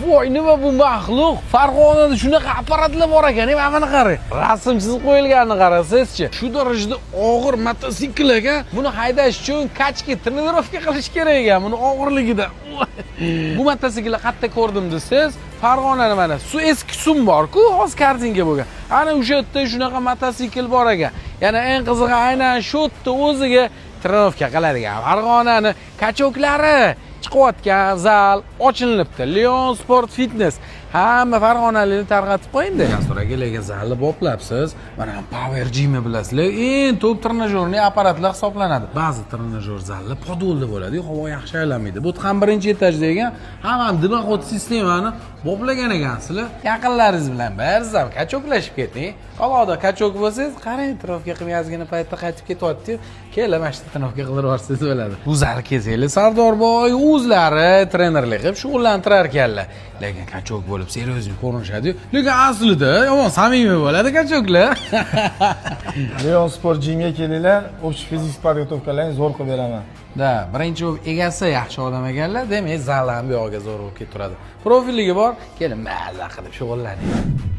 Voy, nima bu maxluq? Farg'onada shunaqa apparatlar bor ekan, mana buni qarang. Rasm chizib qo'yilganini qarasangizchi. Shu darajada og'ir mototsikl ekan. Buni haydash uchun качки, тренировка qilish kerak ekan, buni og'irligida. Bu mototsiklni qayerda ko'rdim desangiz, Farg'onani mana su eski sum bor-ku, hozir korzinka bo'lgan. Ana o'sha yerda shunaqa mototsikl bor ekan. Yana eng qizig'i, aynan shu yerda o'ziga тренировка qiladigan Farg'onani качок lari chiqayotgan zal ochilinibdi. Leon Sport Fitness. Hamma farg'onalikni tarqatib qo'yingda. Jasur aka, lekin zalni boplabsiz. Mana Power Gymni bilasizlar, eng top тренажёрный apparatlar hisoblanadi. Ba'zi trenajyor zallar подвал da bo'ladi, havo yaxshi aylanmaydi. Bu ham birinchi etajda ekan, hamma дымоход sistemani boplagan ekansizlar. Yaqinlaringiz bilan bir zam качок lashib keting. Alohida качок bo'lsangiz, qarang, тренировка qilmay ozgina paytda qaytib ketyapti-yu, kelib mana shu тренировка qildirib yuborsangiz bo'ladi. Bu zal kelsanglar, Sardorboy o'zlari trenerlik qilib shug'ullantirar ekanlar. Lekin качок bo'lib серьезный ko'rinishadi-yu, lekin aslida yomon samimiy bo'ladi качок lar. Leon Sport Gymga kelinglar, общий физический подготовка larni zo'r qilib beraman. Да, birinchi bo'lib egasi yaxshi odam ekanlar, demak, zal ham bu yog'iga zo'r bo'lib ketaveradi. Profilligi bor, kelin maza qilib shug'ullaning.